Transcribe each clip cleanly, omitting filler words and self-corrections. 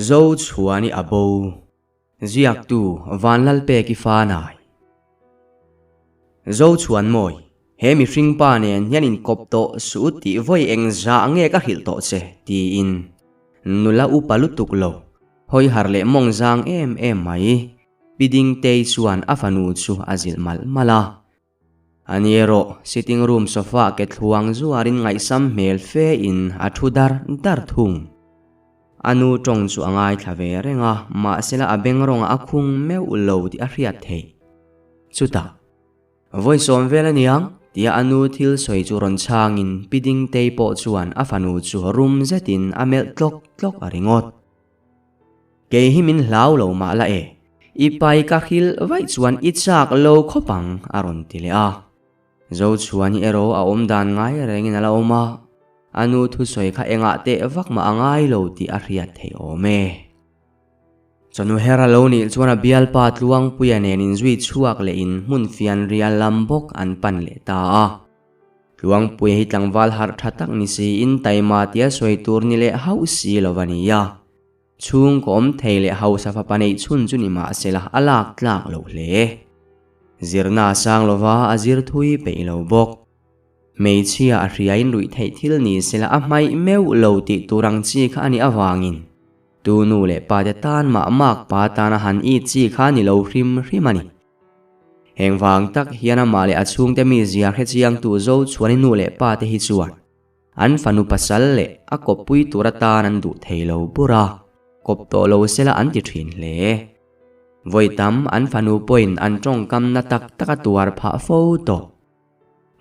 Zo chhuani a bo. Ziaktu Vanlalpeki Fanai. Zo chhuan mawi, he mihring pa nen hian inkawp tawh suh u tih vawi eng zah nge ka hrilh tawh che? tiin nula upa lutuk lo, hawi har leh mawng zang em em mai. Pi Dingtei chuan a fanu chu a zilh malh malh a. A ni erawh sitting room sofa ke thluang zuarin ngaihsam hmel fe in a thu dar dar thung. A nu tawng chu a ngaithla ve reng a, mahsela a beng rawngah a khung meuh lo tih a hriat theih. Chutah, Vawi sawm vel a niang, tia a nu thil sawi chu rawn chhangin Pi Dingtei pawh chuan a fanu chu rum zetin a melh tlawk tlawk a ringawt. Kei hi min hlau lo mah la e, i pai ka hrilh vaih chuan i chak lo khawp ang, a rawn ti leh a. Zochhuani erawh a awm dan ngai rengin a la awm a, a nu thusawi kha engah teh vak mah a ngai lo tih a hriat theih awm e. Chawhnu her a lo nih chuan a bialpa Tluangpuia nen inzui chhuak leh in hmun fian rial lam bawk an pan leh ta a. Tluangpuia hi tlangval harh tha tak ni siin taima tia sawi tur ni leh hauh si lo a ni a. Chhungkaw awm thei leh hausa fapa neih chhun chu ni mahsela a lak tlak lo hle. Zirna a sang lova a zir thui peih lo bawk. Hmeichhia a hriain ruih theih thil ni sela a hmaih meuh lo tih tur ang chi kha a nih avangin tu nu leh pa te tan mah mak pa tana han it chi kha ni lo hrim hrim a ni. Heng vang tak hian amah leh a chhungte mizia hrechiangtu zo chuan i nu leh pa te hi chuan an fanu pasal leh a kawppui tur atan an duh thei lo bur a, kawp tawh lo sela an ti thin hle. Vawi tam an fanu pawhin an tawngkamna tak tak a tuar phah fo tawh.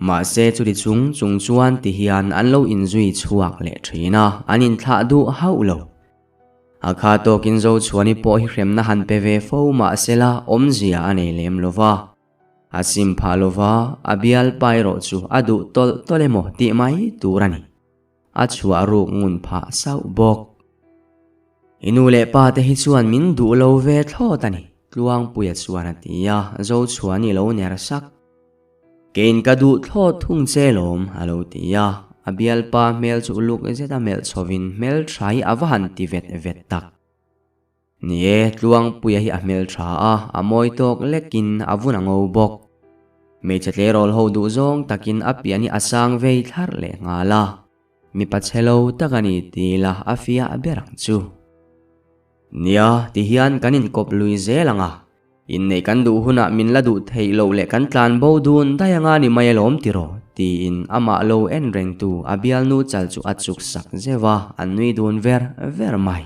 Mahse chuti chung chung chuan ti hian an lo inzui chhuak leh thin a, an inthlah duh hauh lo. A kha tawkin Zochhuani pawh hi hremna han pe ve fo mahsela awmzia a nei lem lo va. A sim phah lo va, a bialpa erawh chu a duh tawlh tawlh emaw tih mai tur a ni. A chhuah ruk ngun phah sauh bawk. I nu leh pa te hi chuan min duh lo ve thlawt a ni, Tluangpuia chuan a ti a, Zochhuani lo ner sak. Keiin ka duh thlawt thung che lawm, a lo ti a. A bialpa hmel chu uluk zet a melh chhovin hmeltha hi a va han ti vet vet tak. Ni e, Tluangpuia hi a hmeltha a, a mawi tawk lekin a vun a ngo bawk. Hmeichhe tleirawl ho duh zawng takin a pian hi a sang vei thlarh leh nghal a. Mipa chhe lo tak a ni ti ila a fiah ber ang chu. Nia, tihian kan inkawp lui zel ang a. Inneih kan duh hunah min la duh theih loh leh kan tlan bo dun daih anga ni mai alawm tiraw? tiin amah lo en rengtu a bialnu chal chu a chuk sak zeuh a, an nui dun ver ver mai.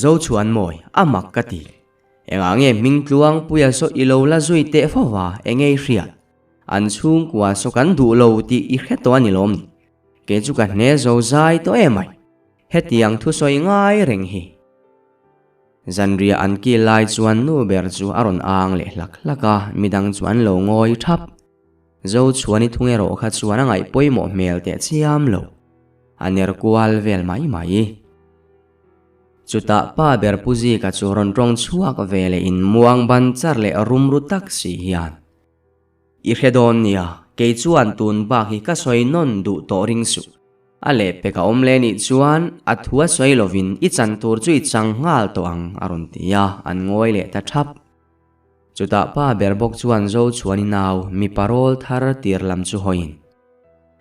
Zochhuan mawi, a mak ka ti. Engah nge hming tluang puia saw i lo la zui teh fo va, enge i hriat? An chhungkua saw kan duh lo tih i hre tawh a ni lawm ni? Kei chu ka hne zo zai tawh em ai. Hetiang thusawi ngai reng hi. Zanriah an kil lai chuan nu ber chu a rawn ang leh hlak hlak a, midang chu an lo ngawi thap. Zo chuan i thung erawh kha chuan a ngaih pawimawh hmel teh chiam lo. A ner kual vel mai mai. Chutah pa ber Pu Zika chu rawn tawng chhuak ve leh in muang ban char leh rum ru tak si hian, I hre dawn nia, kei chuan tun bak hi ka sawi nawn duh tawh ring suh. A lehpek a awm leh nih chuan a thu a sawi lovin i chan tur chu i chang nghal tawh ang a rawn ti a, an ngawi leh ta thap. Chutah pa ber bawk chuan Zochhuani nau mipa rawl thar tir lam chu hawiin,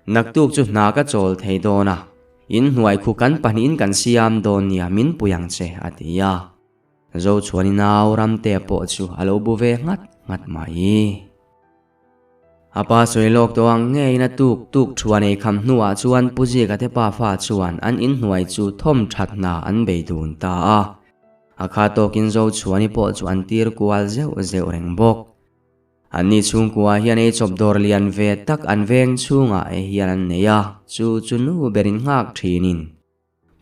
Naktuk chu hna ka chawl thei dawn a, in hnuai khu kan pahnihin kan siam dawn nia min pui ang che a ti a. Zochhuani nau Ramtea pawh chu a lo bu ve nghat nghat mai. A pa sawi lawk tawh ang ngeiin a tuk tuk thuan ei kham hnuah chuan Pu Zika te pafa chuan an inhnuai chu thawm that hna an bei dun ta a. A kha tawkin Zochhuani pawh chu an tir kual zeuh zeuh reng bawk. Anni chhungkua hian ei chawp dawr lian ve tak an veng chhungah hian an nei a, chu chu nu berin nghak thinin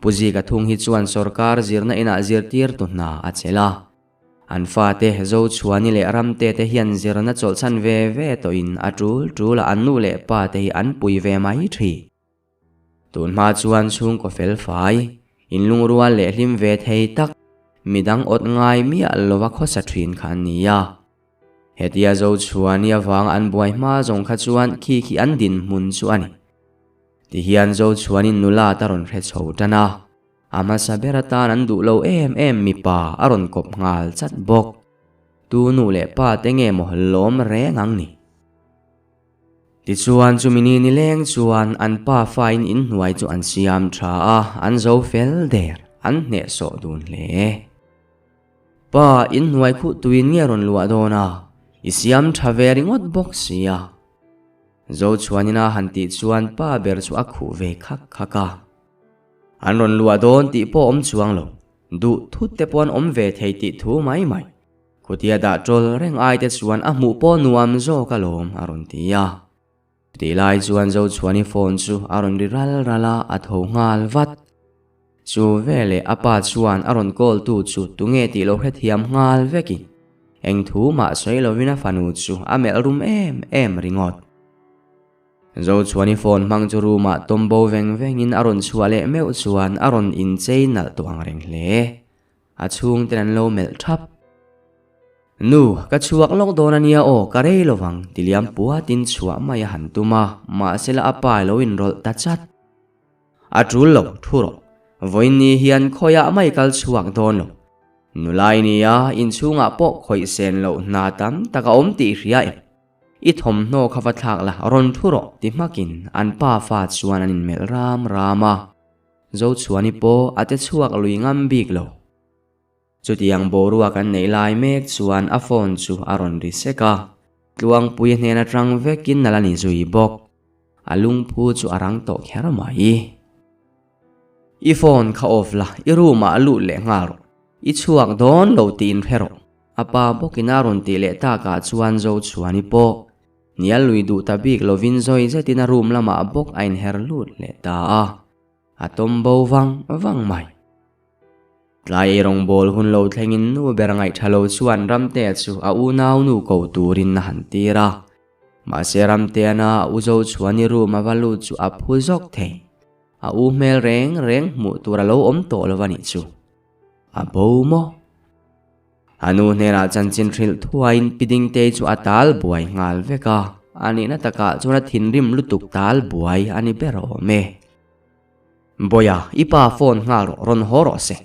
Pu Zika thung hi chuan sorkar zirna inah zirtirtu hna a chelh a. An fate Zochhuani leh Ramte te hian zirna chawlhchhan ve ve tawhin a tul tul a an nu leh pa te hi an pui ve mai thin. Tun hma chuan chhungkaw fel fai, inlungrual leh hlim ve thei tak, midang awt ngai miah lova khawsa thin kha an ni a. Hetia Zochhuani avang an buai hma zawng kha chuan khi khi an dinhmun chu a ni. Tihian Zochhuanin nula ta rawn hre chho tan a. A hmasa ber atan an duh lo em em mipa a rawn kawp nghal chat bawk. Tu nu leh pa te nge maw lawm reng ang ni? Tichuan chumi ni nileng chuan an pa fain inhnuai chu an siam tha a, an zo fel der, an hnehsawh dun hle. Pa, inhnuai khuh tuin nge rawn luah dawn a? I siam tha ve ringawt bawk sia. Zochhuanina han tih chuan pa ber chu a khuh ve khak khak a. An rawn luah dawn tih pawh awm chuang lo, duh thut te pawh an awm ve thei tih thu mai mai. Khutia dah ṭawl reng ai te chuan a hmuh pawh nuam zawk alawm a rawn ti a. Tih lai chuan Zochhuani phone chu a rawn ri ral ral a, a tho nghal vat. Chu veleh a pa chuan a rawn call tu chu tunge tih lo hrethiam nghal vekin eng thu mah sawi lovin a fanu chu a melh rum em em ringawt. Zochhuani phone hmang chu room ah tawm bo veng vengin a rawn chhuah leh meuh chuan a rawn inchei nalh tawh ang reng hle. A chhungten an lo melh thap. Nu, ka chhuak lawk dawn a nia aw, ka rei lovang, ti liam puatin chhuah mai a han tum a, mahsela a pa lo inrawlh ta chat. A tul lo, thu rawh. Vawiin hian khawiah mai kal chhuak dawn lo. Nulai nia, inchhungah pawh khawih sen loh hna tam tak a awm tih hria em? I thawmhnaw kha va thlak la, rawn thu rawh, ti hmakin an pa fa chuan an inmelh ram ram a. Zochhuani pawh a te chhuak lui ngam bik lo. Chutiang boruak an neih lai mek chuan a phone chu a rawn ri sek a, Tluangpuia hnen atang vekin a la ni zui bawk. A lungphu chu a rang tawh kher mai. I phone kha off la, i room ah lut leh nghal rawh. I chhuak dawn lo tiin hre rawh. A pa bawkin a rawn tih leh takah chuan Zochhuani pawh hnial lui duh ta bik lovin zawi zetin a room lamah bawk a inher lut leh ta a. A tawm bo vang vang mai. Tlai ei rawngbâwl hun lo thlengin nu ber ngaihtha lo chuan Ramtea chu a unau nu ko turin a han tir a. Mahse Ramteana a u zo chuan i room a va lut chu a phu zawk thei. A u hmel reng reng hmuh tur a lo awm tawh lo a nih chu. A bo maw? A nu hnenah chanchin hrilh thuaiin Pi Dingtei chu a tal buai nghal vek a, a nihna takah chuan a thinrim lutuk tal buai a ni ber awm e. Bawia, i pa phone nghal rawh, rawn haw rawh se.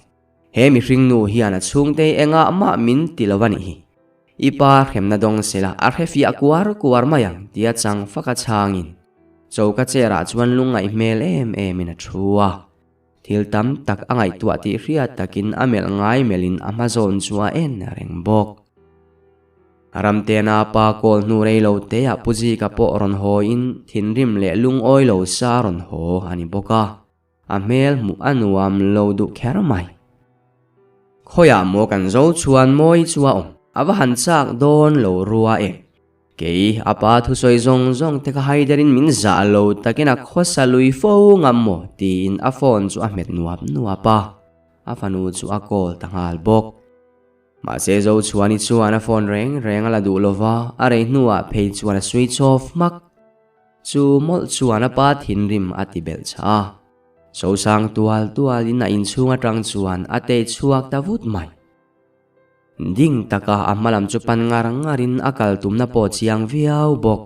He mihring nu hian a chhungte engah mah min ti lo a nih hi. I pa hremna dawng sela a hre fiah kuar kuar mai ang tia chang fak a chhangin choka chair ah chuan lungngaih hmel em em in a thu a. Thil tam tak a ngaihtuah tih hriat takin a melh ngai melhin a hma zawn chu a en reng bawk. Ramtena pa kawl hnu rei lo teah Pu Zika pawh rawn haw in thinrim leh lungawi lo sa rawn haw a ni bawk a, a hmel hmuh a nuam lo duh kher mai. Khawiah maw kan zo chuan mawi chu a awm, a va han chak dawn lo rua em. Kei a pa thusawi zawng zawng te kha haiderin min zah lo takin a khawsa lui fo ngam maw tiin a phone chu a hmet nuap nuap a, a fanu chu a call ta nghal bawk. Mahse Zochhuani chuan a phone reng reng a la duh lova, a rei hnuah phei chuan a switch off hmak. Chu mawlh chuan a pa thinrim a ti belh chah a. Sosang tual tualin a inchhung atang chuan a tei chhuak ta vut mai. Ding taka a hmalam chu pan ngar ngarin a kal tumna pawh chiang viau bawk.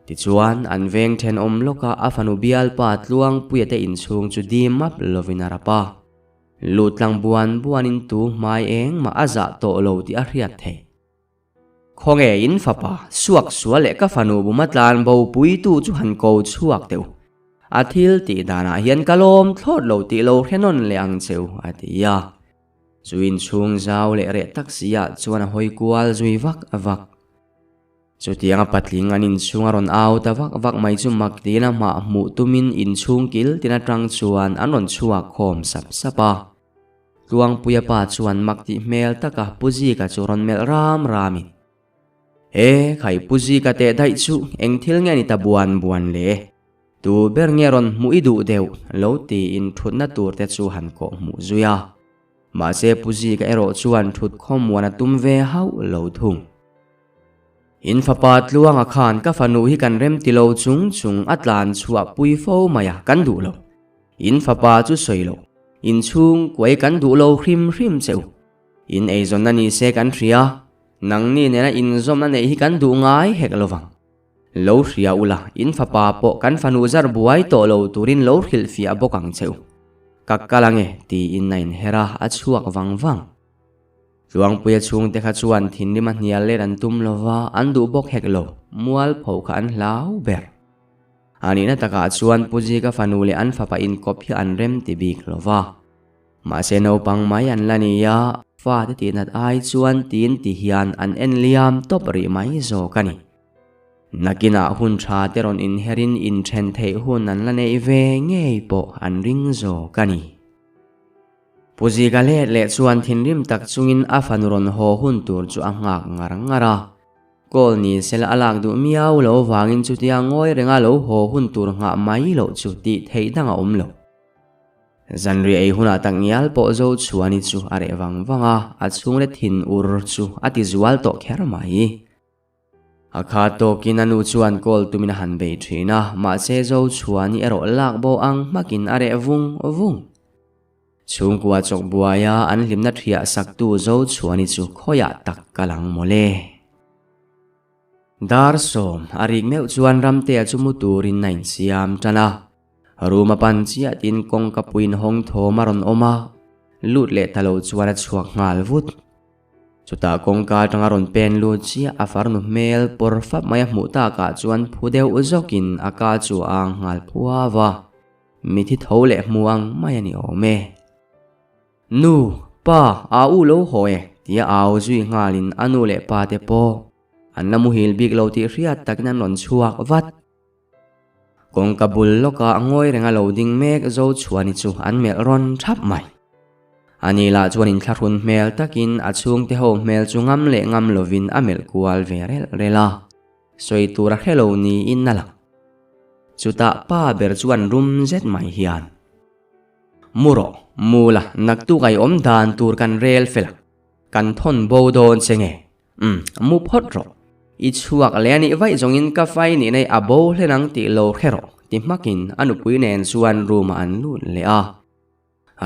Tichuan, an veng thenawm lawka a fanu bialpa Tluangpuia te inchhung chu dim map lovin a rap a. Luhtlang buan buanin tu hmai eng mah a zah tawh lo tih a hriat theih. Khawnge in fapa, suak sual leh ka fanu buma tlan bo puitu chu han ko chhuak teh u. A thil tih danah hian ka lawm thlawt lo tih lo hre nawn leh ang che u, a ti a. Chu inchhung zau leh reh tak si ah chuan a hawi kual zui vak vak. Chutianga patling an inchhung a rawn au ta vak vak mai chu mak tiin a hmah hmuh tumin inchhung kil tin atang chuan an rawn chhuak khawm sap sap a. Tluangpuia pa chuan mak tih hmel taka Pu Zika chu rawn melh ram ramin, E, khai Pu Zika teh daih chu eng thil nge ni ta buan buan le? Tu ber nge rawn hmuh i duh deuh? lo tiin thutna tur te chu han kawh hmuh zui a. Mahse Pu Zika erawh chuan thut khawmuan a tum ve hauh lo thung. In fapa Tluanga khan ka fanu hi kan rem ti lo chung chung a tlan chhuah pui fo mai a, kan duh lo. In fapa chu sawi lo. In chhung kuai kan duh lo hrim hrim che u. In eizawnna ni se kan hria, nangni nena inzawmna neih hi kan duh ngai hek lo vang. Lo hria ula, in fapa pawh kan fanu zar buai tawh lo turin lo hrilhfiah bawk ang che u. Ka kal ange tiin a inher a, a chhuak vang vang. Tluangpuia chhungte kha chuan thinrim a hnial let an tum lo va, an duh bawk hek lo, mualpho kha an hlau ber. A nihna takah chuan Pu Zika fanu leh an fapa inkawp hi an rem ti bik lo va. Mahse naupang mai an la ni a, fate tihnat ai chuan tin ti hian an en liam tawp rih mai zawk a ni. Nakinah hun tha te rawn inherin inthen theih hun an la neih ve ngei pawh an ring zawk a ni. Pu Zika let leh chuan thinrim tak chungin a fanu rawn haw hun tur chu a nghak ngar ngar a. Call ni sela a lak duh miau lo vangin chutia ngawi renga lo haw hun tur nghah mai loh chu tih theih dang a awm lo. Zanriah ei hunah tak ngial pawh zo chhuani chu a reh vang vang a, a chhungle thin ur chu a ti zual tawh kher mai. A kha tawkin a nu chuan call tumin a han bei thin a, mahse zo chhuani erawh lak bo ang hmakin a reh vung vung. Chhungkua chawk buaia an hlimna thiah saktu zo chhuani chu khawiah tak kal ang mawle. Dar sawm a rik meuh chuan Ramtea chu mu turin a insiam tan a. Room a pan chiah tiin kawngka puiin hawng thawm a rawn awm a, lut leh ta lo chuan a chhuak nghal vut. Chutah kawngka atanga rawn pen lut chiah a farnu hmel pawr fap mai a hmuh takah chuan phu deuh zawkin a ka chu a ang nghal phuau a, mithi tho leh hmu ang mai a ni awm e. Nu, pa, a u lo haw e, tia au zui nghalin a nu leh pa te pawh an la muhil bik lo tih hriat takin an rawn chhuak vat. Kawngka bul lawkah a ngawi reng a lo ding mek zo chhuani chu an melh rawn thap mai. Ani lah chuan inthlahrun hmel takin a chhungte ho hmel chu ngam leh ngam lovin a melh kual ve relh relh a, sawi tur a hre lo niin a lang. Chutah pa ber chuan rum zet mai hian, Mu rawh, mu la, naktuk a i awm dan tur kan rel fel a, kan thawn bo dawn che nge? Umm, mu phawt rawh. I chhuak leh a nih vaih zawngin ka fai nih nei a bo hlen ang tih lo hre rawh, ti hmakin a nupui nen chuan room ah an lut leh a.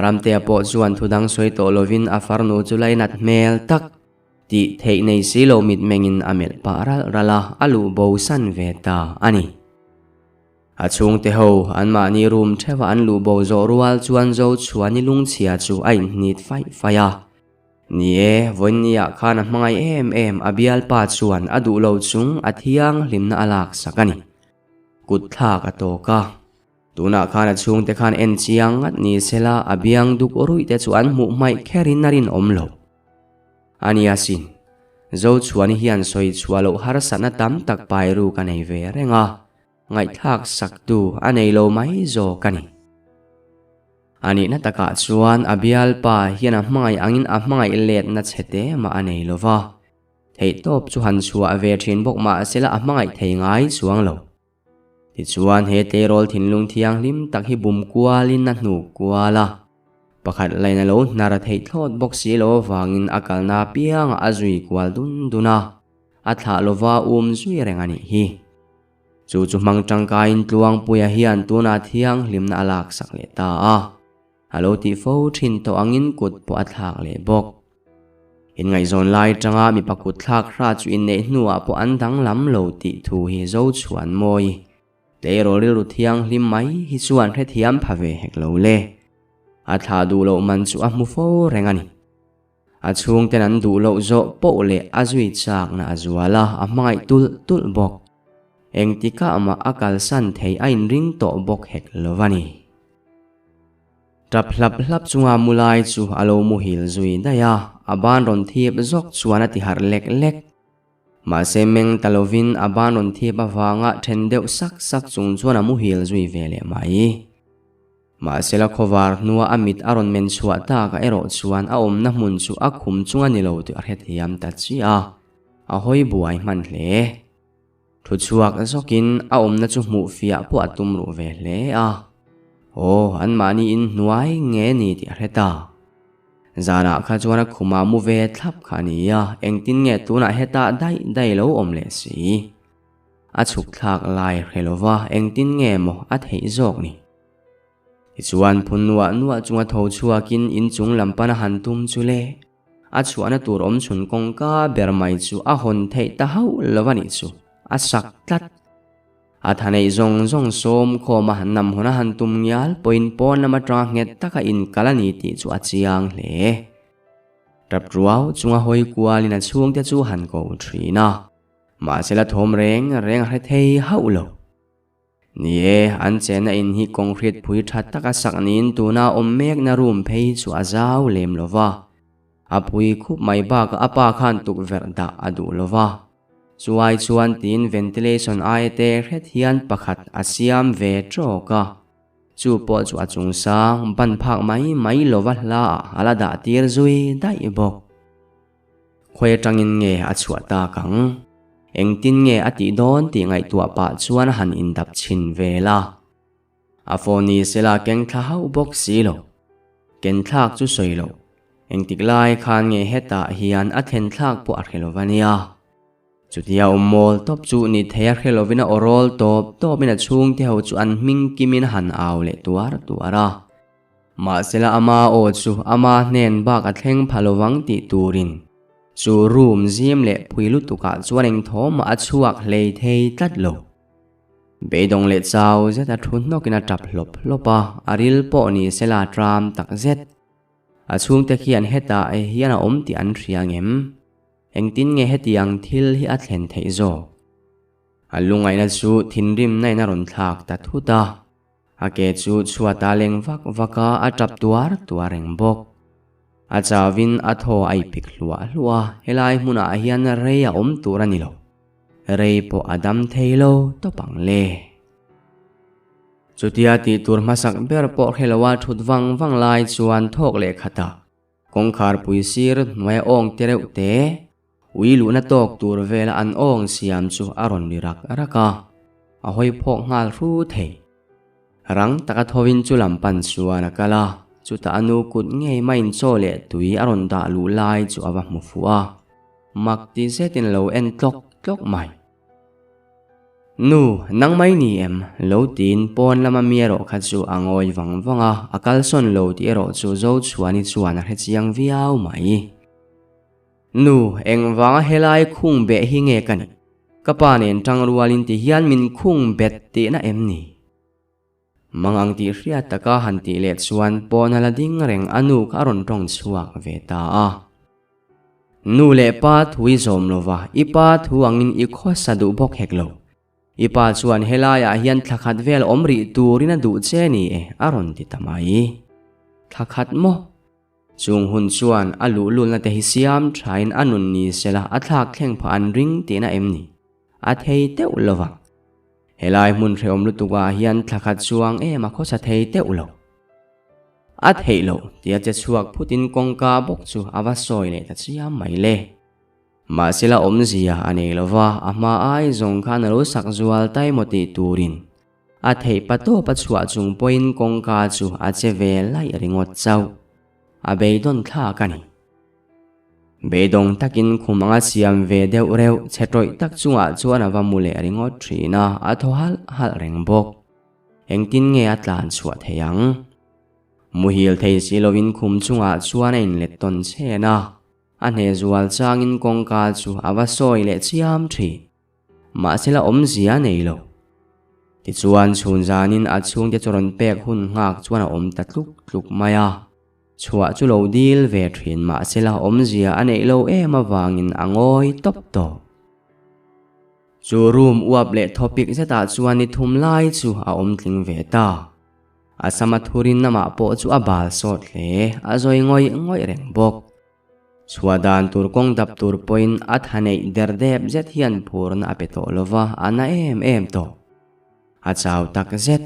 Ramtea pawh chuan thu dang sawi tawh lovin a farnu chu lainat hmel tak tih theih nei si lo mitmengin a melh pah ralh ralh a, a luh bo san ve ta a ni. A chhungte ho anmahni room theuha an luh bo zawh rual chuan Zochhuani lungchhia chu a inhnit faih faih a. Ni e, vawiinniah khan a hmangaih em em a bialpa chuan a duh lo chung a thianghlimna a lak sak a ni. Kut thlak a tawk a. Tunah khan a chhungte khan en chiang ngat ni sela a biang duk ruih te chu an hmuh hmaih kherin a rinawm lo. A nia sin, Zochhuani hian sawi chhuah loh harsatna tam tak pai ruk a nei ve reng a, ngaihthlak saktu a nei lo mai zawk a ni. A nihna takah chuan a bialpa hian a hmangaih angin a hmangaih letna chhe te mah a nei lo va, theihtawp chu han chhuah ve thin bawk mah sela a hmangaih thei ngai chuang lo. Tichuan he tleirawl thinlung thianghlim tak hi bum kualin a hnuk kual a, pakhat lain a lo hnar theih thlawt bawk si lo avangin a kalna apiangah a zui kual dun dun a, a thlah lova um zui reng a nih hi. Chu chu hmang tangkaiin Tluangpuia hian tunah thianghlimna a laksak leh ta a, a lo tih fo thin tawh angin kut pawh a thlak leh bawk. Inngaihzawn lai tanga mipa kut thlak hra chu inneih hnuah pawh an danglam lo tih thu hi Zochhuan mawi tleirawl rilru thianghlim mai hi chuan hrethiam pha ve hek lo le. A thlah duh loh man chu a hmu fo reng a ni. A chhungten an duh loh zawh poh leh a zui chakna a zual a, a hmangaih tulh tulh bawk. Engtikah mah a kalsan thei a inring tawh bawk hek lo a ni. Tap hlap hlap chunga mu lai chu a lo muhil zui daih a, a ban rawn thip zawk chuan a ti harh lek lek. Mahse meng ta lovin a ban rawn thip avanga then deuh sak sak chung chuan a muhil zui ve leh mai. Mahsela khawvar hnua a mit a rawn men chhuah tak ah erawh chuan a awmna hmun chu a khum chung a ni lo tih a hrethiam ta chiah a, a hawi buai hman hle. Thu chhuak zawkin a awmna chu hmuh fiah pawh a tum ruh ve hle a. Aw, anmahni in hnuai nge ni tih a hre ta. Zanah kha chuan a khumah mu ve thlap kha a ni a, engtin nge tunah hetah daih daih lo awm leh si. A chhuk thlak lai hre lova engtin nge maw a theih zawk ni. Tichuan phun nuah nuah chunga tho chhuakin inchung lam pana han tum chu le. A chhuahna tur awm chhun kawngka ber mai chu a hawn theih ta hauh lo a nih chu, a sak tlat. A tha neih zawng zawng sawm khawm a han nam hawn a han tum ngial pawhin pawn lam atanga nghet taka inkal a ni tih chu a chiang hle. Tap ruau chunga hawi kualin a chhungte chu han ko thin a, mahse la thawm reng reng a hre thei hauh lo. Ni e, an chenna in hi concrete phui tha taka sak niin tuna awm mekna room phei chu a zau lem lo va. A pui khup mai bakah a pa khan tukverh dah a duh lo va. Chuai chuan tiin ventilation aia te hret hian pakhat a siam ve tawk a. Chu pawh chu a chung sang ban phak mai mai lova hla ah a la dah tir zui daih bawk. Khawi atangin nge a chhuah tak ang? Engtin nge a tih dawn tih ngaihtuah pah chuan a han indap chhin vel a. A phone ni sela keng thla hauh bawk si lo. Ken thlak chu sawi lo. Engtik lai khan nge hetah hian a thlen thlak pawh a hre lo va nia. Chutia awm mawl tawp chu ni thei a hre lovin a aw rawl tawp tawpin a chhungte ho chu an hming kimin a han au leh tuar tuar a. Mahsela ama aw chu ama hnen bak a thleng pha lovang tih turin chu room zim leh phui lutukah chuan engthawmah a chhuak hlei thei tlat lo. Beidawng leh chau zet a thu hnawkin a tap hlawp hlawp a, a ril pawh ni sela a tram tak zet. A chhungte khian hetah hian a awm tih an hria ngem? Engtin nge hetiang thil hi a thlen theih zawk? A lungaihna chu thinrimna in a rawn thlak ta thut a, a ke chu chhuat a leng vak vak a, a tap tuar tuar reng bawk. A chauhin a thaw a ipik hluah hluah a, helai hmunah hian rei a awm tur a ni lo. Rei pawh a dam thei lo tawp ang le. Chutia tih tur hmasak ber pawh hre loa thut vang vang lai chuan thawk leh khatah kawngkhar pui sir hnuaia awng te reuh te, ui luhna tawk tur vela an awng siam chu a rawn ri rak rak a, a hawi phawk nghal hru thei. Rang taka thawin chu lam pan chuan a kal a, chutah a nu kut ngei maiin chaw leh tui a rawn dah luh lai chu a va hmu fuh a, mak ti zetin a lo en tlawk tlawk mai. Nu, nang mai ni em? Lo tiin pawn lama mi erawh kha chu a ngawi vang vang a, a kalsawn lo tih erawh chu Zochhuani chuan a hre chiang viau mai. Nu, engvanga helai khung beh hi nge ka nih? Ka pa nen tang rualin ti hian min khung bet tihna em ni? Mang ang tih hriat taka han tih leh chuan pawn a la ding reng a nu kha a rawn tawng chhuak ve ta a. Nu leh pa thu i zawm lova, i pa thu angin i khawsa duh bawk hek lo. I pa chuan helaiah hian thla khat vel awm rih turin a duh che ni e, a rawn ti ta mai. Thla khat maw? Chung hun chuan a luhlulna te hi siam thain a nun ni sela a thlak thleng phah an ring tihna em ni? A thei teuh lo vang. Helai hmun hrehawm lutukah hian thla khat chuang em a khawsa thei teuh lo. A theih loh tia che chhuak phutin kawngka bawk chu a va sawi leh ta chiam mai le. Mahsela awmzia a nei lo va, a hma ai zawng khan a lo sak zual tai maw tih turin A theih pa tawp a chhuah chung pawhin kawngka chu a che ve laih ringawt chauh. A beidawn thlak a ni. Beidawng takin khum anga siam ve deuh reuh chhe tawih tak chungah chuan a va mu leh ringawt thin a, a thaw halh halh reng bawk. Engtin nge a tlan chhuah thei ang? Muhil thei si lovin khum chungah chuan a inlet tawn chhen a, a hne zual changin kawngka chu a va sawi leh chiam thin. Mahsela awmzia a nei lo. Tichuan chhun zanin a chhungte chu rawn pek hun nghak chuan a awm ta tluk tluk mai a. Chhuah chu lo dil ve thin mahsela awmzia a neih lo em avangin a ngawi tawp tawh. Chu room uap leh thawpik zetah chuan ni thum lai chu a awm tling ve ta. A sama thurin amah pawh chu a bal sawt hle, a zawi ngawih ngawih reng bawk. Chhuah dan tur kawng dap tur pawhin a tha neih der dep zet hian phurna a pe tawh lo va, a na em em tawh. A chau tak zet.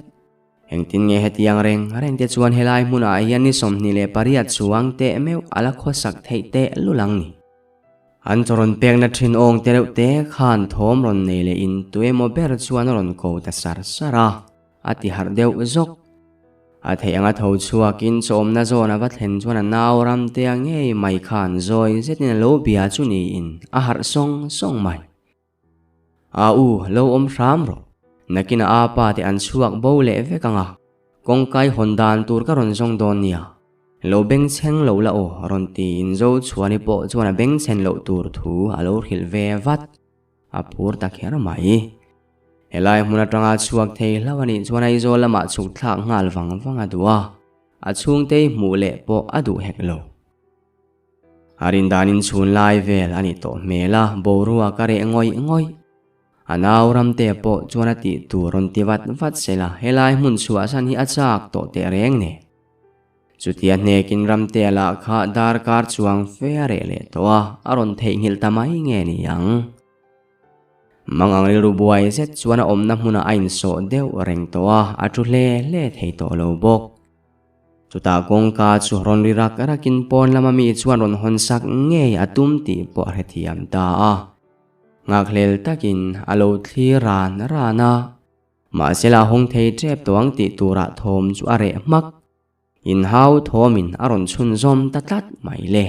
Engtin nge hetiang reng reng te chuan helai hmunah hian ni 28 chuang teh meuh a la khawsak theih teh lul ang ni. An chaw rawn pekna thin awng te reuh te khan thawm rawn nei leh in tuemaw ber chuan a rawn ko ta sar sar a. A ti harh deuh zawk. A theih anga tho chhuakin chawmna zawn a va thlen chuan a nau Ramtea ngei mai khan zawi zetin a lo bia chu niin a harh sawng sawng mai. A u, lo awm hram rawh. Nakinah a pa te an chhuak bo leh vek ang a, kawngkai hawn dan tur ka rawn zawng dawn nia. Lo bengchheng lo la aw, rawn tiin Zochhuani pawh chuan a bengchhen loh tur thu a lo hrilh ve vat. A phur ta kher mai. Helai hmun atanga chhuak thei hlauh a nih chuan Aizawl lamah chhuk thlak nghal vang vang a duh a, a chhungte hmuh leh pawh a duh hek lo. A rindanin chhun lai vel a nih tawh hmel a, boruak a reh ngawih ngawih. A nau ramte pawh chuan a tih tur rawn ti vat vat sela, helai hmun chhuahsan hi a chak tawh teh reng nen. Chutia hnekin Ramtea lah kha darkar chuang fe a reh leh tawh a, a rawn theihnghilh ta mai nge ni ang. Mang ang rilru buai zet chuan a awmna hmunah a insawh deuh reng tawh a, a thu hle hle thei tawh lo bawk. Chutah kawngka chu rawn ri rak rakin pawn lama mi chuan rawn hawn sak ngei a tum tih pawh a hrethiam ta a. Nghakhlel takin a lo thlir ran ran a. Mahsela hawng thei tep tawh ang tih turah thawm chu a reh hmak. Inhau thawmin a rawn chhunzawm ta tlat mai le.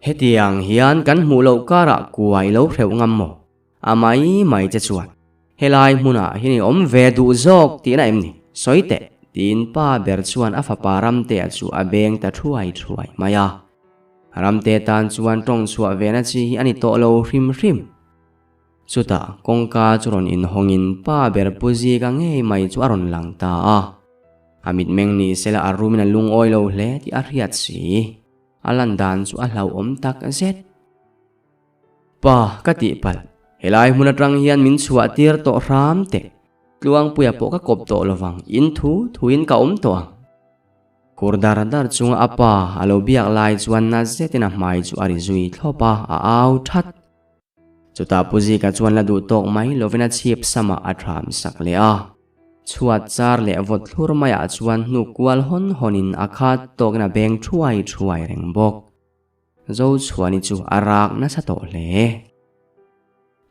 Hetiang hian kan hmuh loh karah kua i lo hreuh ngam maw? A mai mai che chuan helai hmunah hian i awm ve duh zawk tihna em ni? Sawi teh, tiin pa ber chuan a fapa Ramtea chu a beng ta thuai thuai mai a. Ramte tan chuan tawng chhuah vena chi hi a ni tawh lo hrim hrim. Chutah kawngka chu rawn inhawngin pa ber pu Zika ngei mai chu a rawn lang ta a. A mitmeng ni sela a rumin a lungawi lo hle tih a hriat si. A lan dan chu a hlauhawm tak zet. Pa, ka tihpalh. Helai hmun atang hian min chhuah tir tawh hram teh. Tluangpuia pawh ka kawp tawh lovang, in thu thuin ka awm tawh ang. Khur dar dar chunga a pa a lo biak lai chuan na zetin a hmai chu a ri zui thlawp a, a au that. Chutah Pu Zika chuan la duh tawk mai lovin a chhip samah a thram sak leh a. Chhuat char leh vawt thlur maiah chuan hnuk kual hawn hawnin a khat tawkin a beng thuai thuai reng bawk. Zochhuani chu a rak nasa tawh hle.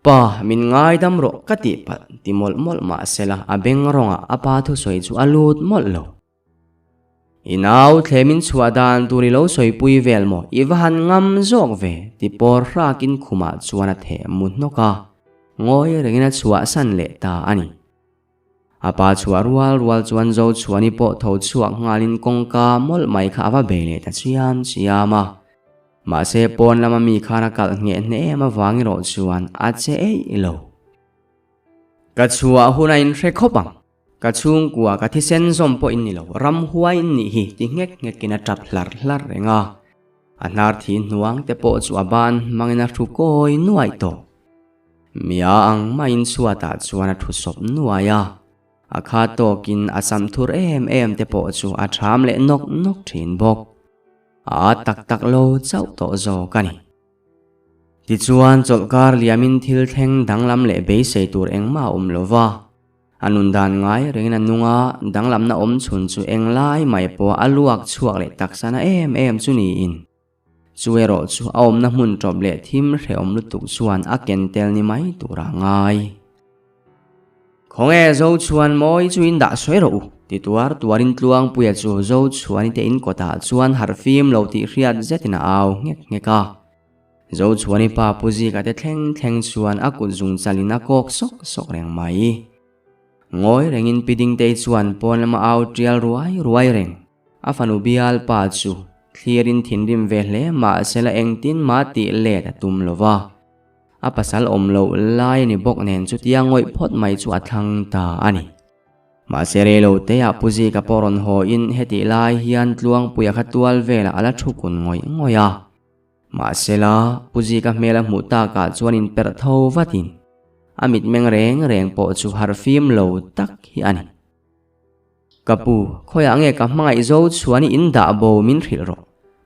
Pa, min ngaidam rawh ka tih palh ti mawlh mawlh mahsela a beng rawngah a pa thusawi chu a lut mawlh lo. I nau thlemin chhuah dan tur i lo sawipui vel maw? I va han ngam zawk ve, ti pawr hrakin khumah chuan a theh mu hnawk a, ngawi rengin a chhuahsan leh ta a ni. A pa chhuah rual rual chuan Zochhuani pawh tho chhuak nghalin kawngka mawlh mai kha a va bei leh ta chiam chiam a. Mahse pawn lama mi khan a kalh ngheh hneh em avang erawh chuan a che eih lo. Ka chhuah hun a inhre khawp ang. Ka chhungkua ka thisen zawm pawh in ni lo, ramhuai in nih hi ti nghek nghekin a tap hlar hlar reng a. A hnar thi hnuang te pawh chu a ban hmangin a hru kawi nuaih tawh. Mia ang maiin chhuatah chuan a thu sawp nuai a. A kha tawkin a sam thur em em te pawh chu a ṭham leh nawk nawk ṭhin bawk. A at tak tak lo chauh tawh zawk a ni. Tichuan chawlhkar liamin thil thleng danglam leh beisei tur engmah a awm lo va. A nun dan ngai rengin a nung a, danglamna awm chhun chu eng lai mai pawh a luak chhuak leh taksa na em em chu niin. Chu erawh chu a awmna hmun tawp leh thim hrehawm lutuk chuan a ken tel ni mai tur a ngai. Khawnge Zochhuan mawi chu in dah sawi rawh u, ti tuar tuarin Tluangpuia chu Zochhuani te in kawtah chuan harhfim lo tih hriat zetin a au nghek nghek a. Zochhuani pa Pu Zika te thleng thleng chuan a kut zung chalin a kawk sawk sawk reng mai. Ngawi rengin Pi Dingtei chuan pawn lama au tial ruai ruai reng. A fanu bial pa chu thlirin thinrim ve hle mahsela engtin mah tih let a tum lo va. A pasal awm loh lai a ni bawk nen chutia ngawih phawt mai chu a thlang ta a ni. Mahse reilo teah Pu Zika pawh rawn haw in hetih lai hian Tluangpuia kha tual velah a la thu kun ngawih ngawih a. Mahsela, Pu Zika hmel a hmuh takah chuan inperh tho vatin a mitmeng reng reng pawh chu harhfim lo tak hi a ni. Ka pu, khawiah nge ka hmangaih zo chuan i in dah bo min hrilh rawh.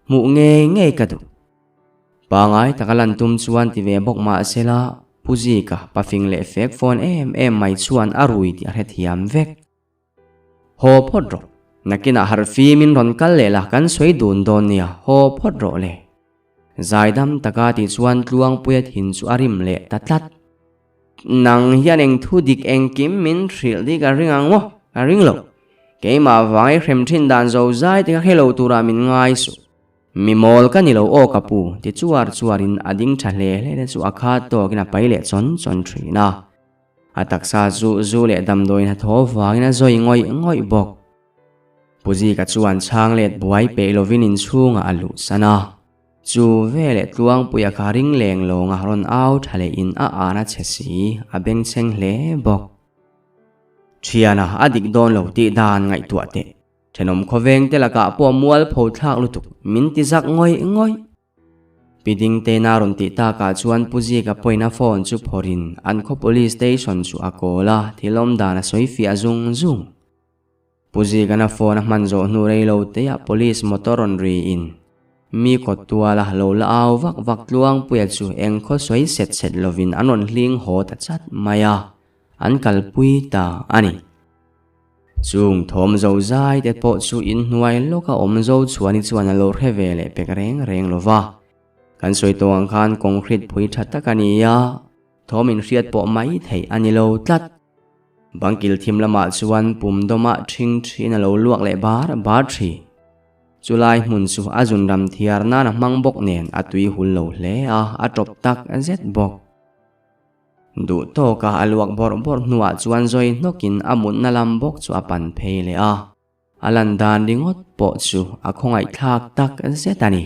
Hmuh ngei ngei ka duh. Pangai taka lan tum chuan ti ve bawk mahsela, Pu Zika pafing leh fek fawn em em mai chuan a rui tih a hrethiam vek. Haw phawt rawh. Nakinah harhfim in rawn kal leh la kan sawi dun dawn nia, haw phawt rawh le. Zaidam taka tih chuan Tluangpuia thin chu a rim leh ta tlat. Nang hian eng thu dik engkim min hrilh tih ka ring ang maw? Ka ring lo. Keimah vang i hrem thin dan zo zai te kha hre lo turah min ngai suh. Mi mawl ka ni lo aw ka pu, ti chuar chuarin a ding tha hle hle te chu a khat tawkin a pai leh chawn chawn thin a. A taksa chu zu leh damdawiin a thaw vangin a zawi ngawih ngawih bawk. Pu Zika chuan chhang let buai peih lovin inchhungah a luhsan a. Chu veleh Tluangpuia kha ring leng lawnga rawn au tha lehin a an a chhe si, a bengchheng hle bawk. Thiana a dik dawn lo tih dan ngaihtuah teh. Thenawm khawveng te lakah pawh mualpho thlak lutuk min ti zak ngawih ngawih. Pi Dingtena rawn tih takah chuan Pu Zika pawhin a phone chu phawrhin an khaw police station chu a call a, thil awm dan a sawi fiah zung zung. Pu Zika'n a phone a hman zawh hnu rei lo teah police motor rawn riin mi kawt tuala lo la au vak vak Tluangpuia chu eng khaw sawi set set lovin an rawn hling haw ta chat mai a, an kalpui ta a ni. Chung thawm zo zai te pawh chu inhnuai lawka awm zo chhuani chuan a lo hre ve leh pek reng reng lo va. Kan sawi tawh ang khan concrete phui tha tak a ni a, thawm inhriat pawh mai theih a ni lo tlat. Bangkil thim lamah chuan pum dawmah ṭhing ṭhin a lo luak leh bar bar ṭhin. Chulai hmun chu a zun ram thiar nan a hmang bawk nen a tui hul lo hle a, a ṭawp tak zet bawk. Duh tawka a luak bawrh bawrh hnuah chuan zawi hnawkin a mutna lam bawk chu a pan phei leh a, a lan dan ringawt pawh chu a khawngaihthlak tak zet a ni.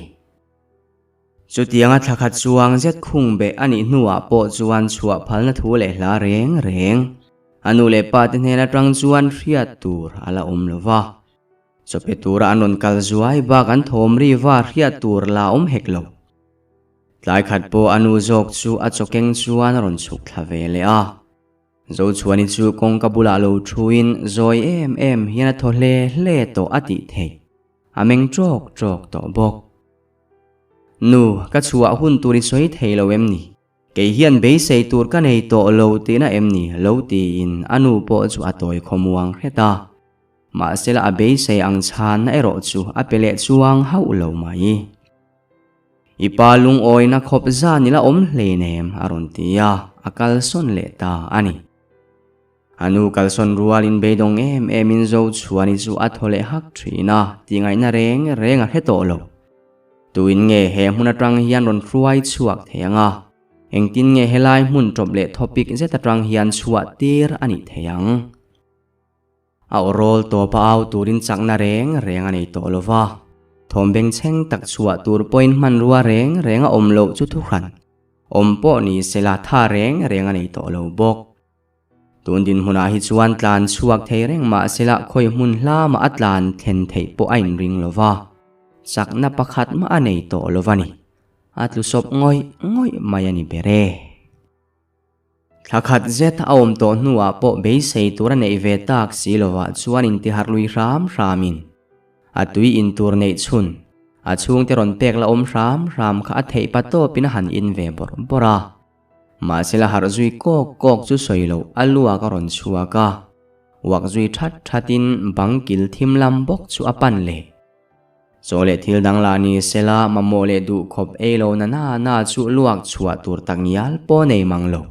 Chutianga thla khat chuang zet khung beh a nih hnuah pawh chuan chhuah phalna thu leh hla reng reng a nu leh pa te hnen atang chuan hriat tur a la awm lo va. Chawpe tura an rawn kal zuai bak an thawm ri va hriat tur la awm hek lo. Tlai khat pawh a nu zawk chu a chawkeng chuan a rawn chhuk thla ve leh a. Zochhuani chu kawngka bulah lo thuin zawi em em hian a thaw hle hle tawh a tih theih. A meng ṭawk ṭawk tawh bawk. Nu, ka chhuah hun tur i sawi thei lo em ni? Kei hian beisei tur ka nei tawh lo tihna em ni? lo tiin a nu pawh chu a tawi khawmuang hret a. Mahsela a beisei ang chhanna erawh chu a pe leh chuang hauh lo mai. I pa lungawina khawp zan ila awm hleinem a rawn ti a, a kalsawn leh ta a ni. A nu kalsawn rualin beidawng em emin Zochhuani chu a thaw leh hak thin a, tihngaihna reng reng a hre tawh lo. Tuin nge he hmun atang hian rawn hruai chhuak thei ang a, engtin nge helai hmun tawp leh thawpik zet atang hian chhuah tir a nih thei ang? A aw rawl tawp a au turin chakna reng reng a nei tawh lo va, thawm bengchheng tak chhuah tur pawhin hmanrua reng reng a awm loh chu thuhran awm pawh ni sela tha reng reng a nei tawh lo bawk. Tun dinhmunah hi chuan tlan chhuak thei reng mah sela khawi hmun hlamah a tlan thlen theih pawh a inring lo va, chakna pakhat mah a nei tawh lo va ni. A tlu sawp ngawih ngawih mai a ni ber e. Thla khat zet a awm tawh hnuah pawh beisei tur a neih ve tak si lovah chuan intiharh lui hram hramin a tui in tur neih chhun a chhungte rawn pek la awm hram hram kha a theih pa tawpin a han in ve bawrh bawrh a. Mahsela harh zui kawk kawk chu sawi loh a luak a rawn chhuak a, uak zui that thatin bang kil thim lam bawk chu a pan leh. Chaw leh thil dang lah ni sela mamawh leh duh khawp ei lo na na na chu luak chhuah tur tak ngial pawh nei mang lo.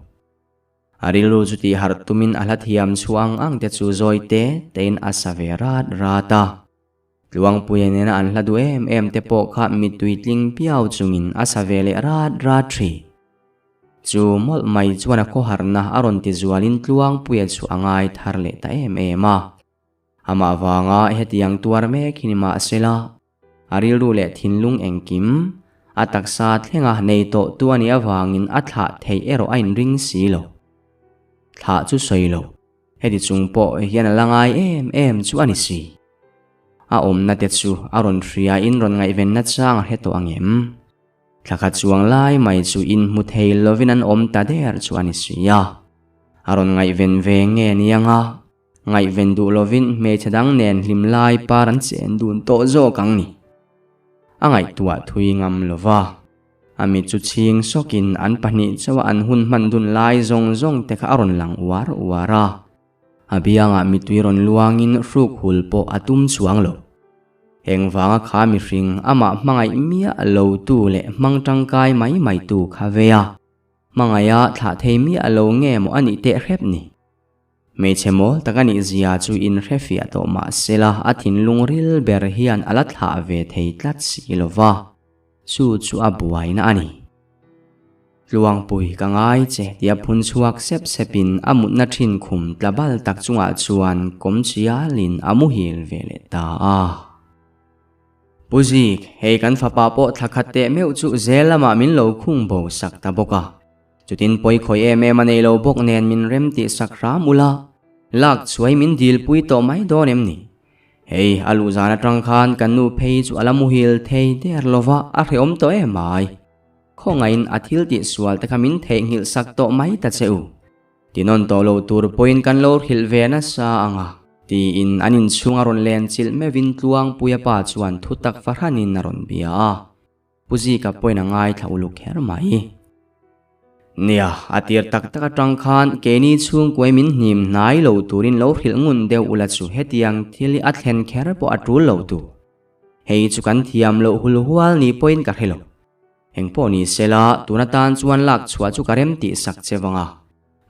A rilru chu tih harh tumin a hla thiam chhuang ang te chu zawi te tein a sa ve rat rat a. Tluangpuia nena an hla duh em em te pawh kha mittui tling piau chungin a sa ve leh rat rat thin. Chu mawlh mai chuan a khawharna a rawn ti zualin Tluangpuia chu a ngai thar leh ta em em a. Amah vanga hetiang tuar mek hi ni mahsela, a rilru leh thinlung engkim, a taksa thlenga nei tawh tu a nih avangin a thlah theih erawh a inring si lo. Thlah chu sawi lo, heti chung pawh hian a la ngai em em chu a ni si. A awmna te chu a rawn hriain rawn ngaihvenna chang a hre tawh ang em? Thla khat chuang lai mai chu inhmu thei lovin an awm ta der chu a ni si a. A rawn ngaihven ve nge niang a? Ngaihven duh lovin hmeichhe dang nen hlim lai par an chen dun tawh zawk ang ni. A ngaihtuah thui ngam lo va. A mit chu chhing sawkin an pahnih chauha an hun hman dun lai zawng zawng te kha a rawn lang uar uar a. A biangah mittui rawn luangin hruk hul pawh a tum chuang lo. Heng vanga kha mihring amah hmangaih miah lo tu leh hmang tangkai mai mai tu kha ve a. Hmangaiha thlah thei miah lo nge maw a nih teh hrep ni. Hmeichhe mawl tak a nih zia chu in hre fiah tawh mah sela a thinlung ril ber hian a la thlah ve thei tlat si lo va, chu chu a buaina a ni. Tluangpui ka ngai che tia phun chhuak sep sepin a mutna thin khum tla bal tak chungah chuan kawm chialin a muhil ve leh ta a. Pu Zik, hei kan fapa pawh thla khat teh meuh chu zel lamah min lo khung bo sak ta bawk a. Chutin pawi khawi em em a nei lo bawk nen min rem tih sak hram ula, lak chhuai min dilpui tawh mai dawn em ni? Hei, a luh zan atang khan kan nu phei chu a la muhil thei der lova a hrehawm tawh em ai. Khawngaihin a thil tih sual te kha min theihnghilh sak tawh mai ta che u. Tinawn tawh lo tur pawhin kan lo hrilh ve nasa ang a, tiin an inchhung a rawn len chilh meuhin Tluangpuia pa chuan thu tak fahranin a rawn bia a. Pu Zika pawhin a ngaithla uluk kher mai. Nia, a tir tak tak atang khan keini chhungkuai min hnim hnai lo turin lo hrilh ngun deuh ula chu hetiang thil hi a thlen kher pawh a tul lo tur. Hei chu kan thiam loh hul hual ni pawhin ka hre lo. Engpawh ni sela, tun atan chuan lak chhuah chu ka rem tih sak che vang a.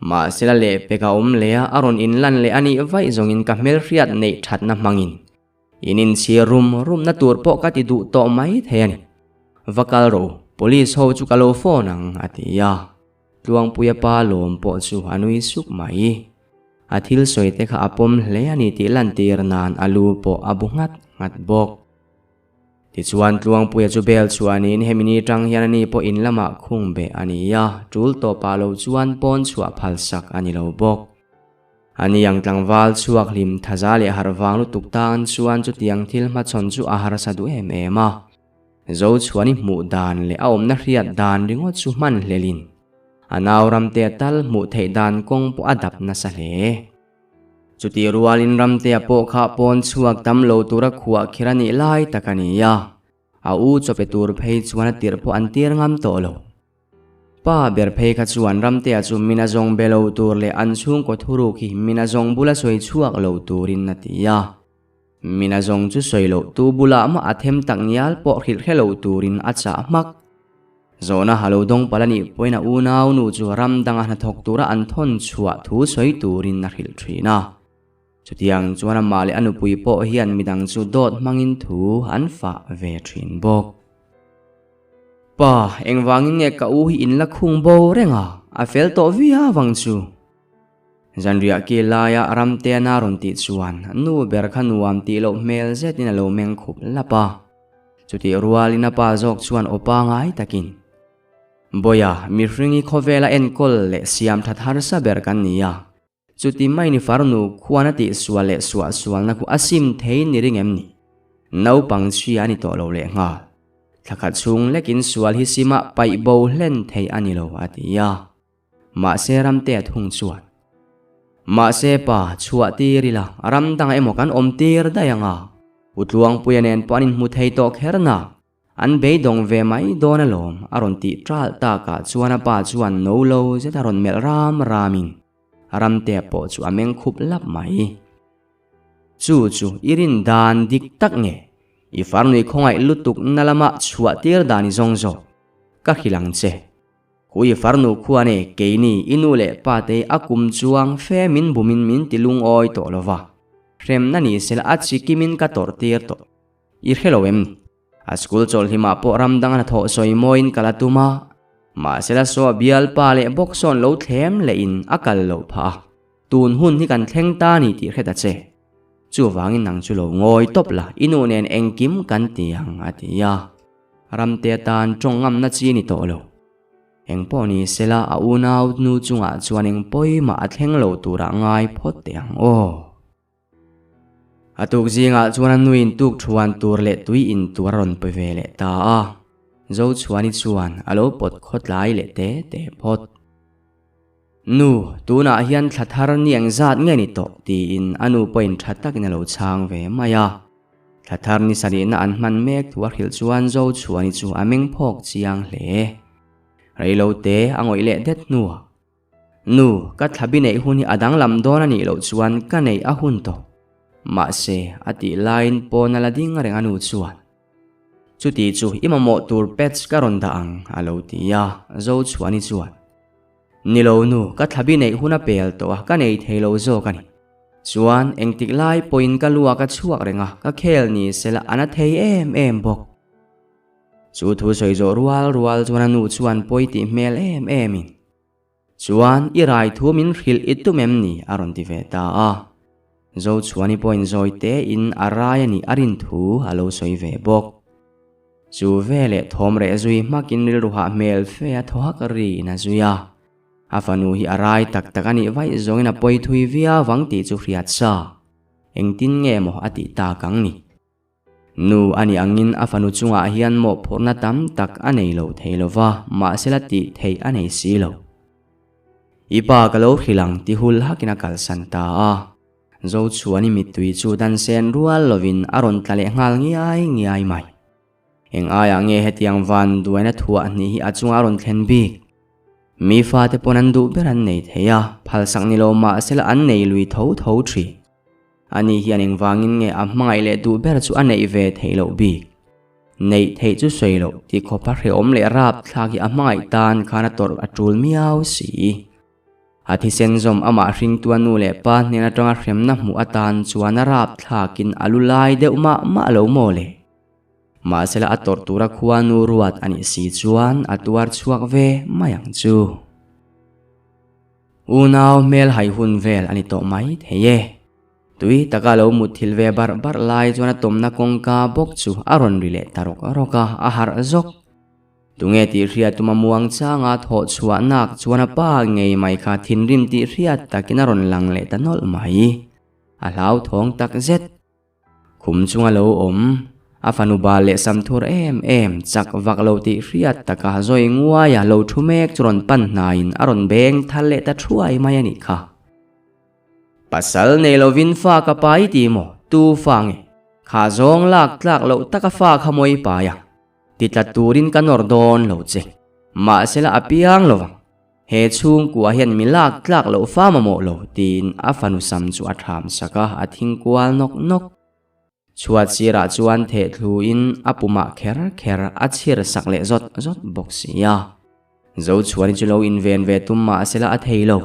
Mahsela lehpek a awm leh a, a rawn inlan leh a nih vaih zawngin ka hmelhriat neih thatna hmangin in inchhir rum rumna tur pawh ka ti duh tawh mai thei a ni. Va kal rawh u, police ho chu ka lo phone ang, a ti a. Tluangpuia pa lawm pawh chu a nui suk mai. A thil sawi te kha a pawm hle a ni tih lantir nan a lu pawh a bu nghat nghat bawk. Tichuan Tluangpuia chu bel chhuanin hemi ni tang hian ani pawh in lamah khung beh a ni a, tul tawpah lo chuan pawn chhuah phal sak a ni lo bawk. Ani ang tlangval chhuak hlim thaza leh harh vang lutuk tan chuan chutiang thil hmachhawn chu a harsa duh em em a. Zochhuani hmuh dan leh a awmna hriat dan ringawt chu hman hlelin a nau ramte tal hmuh theih dan kawng pawh a dap nasa hle. Chutih rualin Ramtea pawh kha pawn chhuak tam lo tura khuah kher a nih lai tak a ni a, a u chawpe tur phei chuan a tirh pawh an tir ngam tawh lo. Pa ber phei kha chuan Ramtea chu min a zawng be lo tur leh an chhungkaw thuruk hi min a zawng bula sawi chhuak lo turin a ti a. Min a zawng chu sawi loh tu bulah mah a them tak ngial pawh hrilh hre lo turin a chah hmak. Zawhna ha lo dawng palh a nih pawhin a unau nu chu ram danga hnathawk tura an thawn chhuah thu sawi turin a hrilh thin a. Chutiang chuan amah leh a nupui pawh hian midang chu dawt hmangin thu an fah ve thin bawk. Pa, engvangin nge ka u hi in la khung bo reng a, a fel tawh viau ang chu. Zanriah ki laia Ramteana rawn tih chuan nu ber kha nuam tih loh hmel zetin a lo meng khup lap a. Chutih rualin a pa zawk chuan aw pangai takin, Bawia, mihring hi khawvela enkawl leh siam that harsa ber kan ni a, chuti mai ni farnu khuan a tih sual leh suah sualna khu a sim thei ni ring em ni? Naupang chhia a ni tawh lo leh nghal. Thla khat chhung lekin sual hi simah paih bo hlen thei a ni lo, a ti a. Mahse Ramtea thung chuan, Mahse pa, chhuah tir ila, ram dangah emaw kan awm tir daih ang a, U Tluangpuia nen pawh an inhmu thei tawh kher na, an beidawng ve mai dawn alawm, a rawn tih ṭalh takah chuan a pa chuan no lo zet a rawn melh ram ramin Ramtea pawh chu a meng khup lap mai. Chu chu i rin dan dik tak nge? I farnui khawngaih lutuk na lama chhuah tir dan i zawng zawk? Ka hrilh ang che. Hui farnu khuan e keini i nu leh pa te a kum chuang fe min bumin min ti lungawi tawh lo va, hremna ni sela a chi kimin ka tawrh tir tawh. I hre lo em ni? A school chawlhlimah pawh ram dang a hnathawh sawi mawiin kal a tum a, mahsela saw a bialpa leh bawk sawn lo thlem lehin a kal loh phah a, tun hun hi kan thleng ta ni tih hre ta che. Chuvangin nang chu lo ngawi tawp la, i nu nen engkim kan ti ang a ti a. Ramte atan tawng ngamna chi a ni tawh lo. Engpawh ni sela a unau nu chungah chuan eng pawimah a thleng lo turah ngai phawt teh ang aw. A tuk zingah chuan a nuin tuk thuan tur leh tui in tur a rawn pe ve leh ta a. Zochhuani chuan a lo pawt khawtlai leh te te phawt. Nu, tunah hian thla thar ni eng zat nge ni tawh? tiin a nu pawhin tha takin a lo chhang ve mai a. Thla thar ni sarihna an hman mek thu a hrilh chuan Zochhuani chu a meng phawk chiang hle. Reilote a ngawih leh det hnuah, Nu, ka thlabi neih hun hi a danglam dawn a nih loh chuan ka neih a hun tawh. Mahse, a tih laiin pawn a la ding reng a nu chuan. Chuti chu i mamawh tur pads ka rawn dah ang, a lo ti a, Zochhuani chuan. Ni lo nu, ka thlabi neih hun a pel tawh a, ka nei thei lo zawk a ni. Chuan, engtik lai pawhin ka lu ah ka chhuak reng a, ka khel ni sela a na thei em em bawk. Chu thu sawi zawh rual rual chuan a nu chuan pawi tih hmel em em in, Chuan, i rai thu min hrilh i tum em ni? a rawn ti ve ta a. Zochhuani pawhin zawi te in a rai a nih a rin thu a lo sawi ve bawk. Chu veleh thawm reh zui hmakin rilru hah hmel fe a thaw hak riin a zui a. A fanu hi a rai tak tak a nih vaih zawngin a pawi thui viau ang tih chu hriat sa. Engtin nge maw a tih tak ang ni? Nu a nih angin a fanu chungah hian mawhphurhna tam tak a nei lo thei lo va, mahse la tih theih a nei si lo. I pa ka lo hrilh ang ti hul hakin a kalsan ta a. Zochhuani mittui chu dan sen rual lovin a rawn tla leh nghal ngiai ngiai mai. Eng aiah nge hetiang van duaina thuah hnih hi a chunga a rawn thlen bik? Mi fate pawn an duh ber an nei thei a, phalsak ni lo mahsela an nei lui tho tho thin. Ani hian engvangin nge a hmangaih leh duh ber chu a neih ve theih loh bik? Neih theih chu sawi loh ti khawpa hrehawm leh rapthlak hi a hmangaih tan khan a tawrh a tul miau si. A thisen zawm amah hringtu a nu leh pa hnen atanga hremna hmuh atan chuan a rapthlakin a lu lai deuh mah mah lo maw le? Mahsela a tawrh tura khua nu ruat a nih si chuan a tuar chhuak ve mai ang chu. Unau hmel hai hun vel a ni tawh mai thei e. Tui taka lo mutthilh ve barh barh lai chuan a tawmna kawngka bawk chu a rawn ri leh ta rawk rawk a, a harh zawk. Tunge tih hriat tuma muang changa thawh chhuah nak chuan a pa ngei mai kha thinrim tih hriat takin a rawn lang leh ta nawlh mai. A hlauthawng tak zet. Khum chunga lo awm, a fanu bal leh sam thur em em chak vak lo tih hriat taka zawi nguaia lo thu mek chu rawn pan hnaiin a rawn beng thal leh ta thuai mai a nih kha. Pasal nei lovin fa ka pai ti maw? Tu fa nge? Kha zawng lak tlak loh taka fa kha mawi pai a. Ti tla turin ka nawr dawn lo che. Mahsela a piang lo vang. He chhungkua hian mi lak tlak loh fa mamawh lo tiin a fanu sam chu a tham sak a, a thing kual nawk nawk. Chhuat sirah chuan theh thluin a pumah kher kher a chhir sak leh zawt zawt bawk si a. Zochhuani chu lo inven ve tum mahsela a thei lo.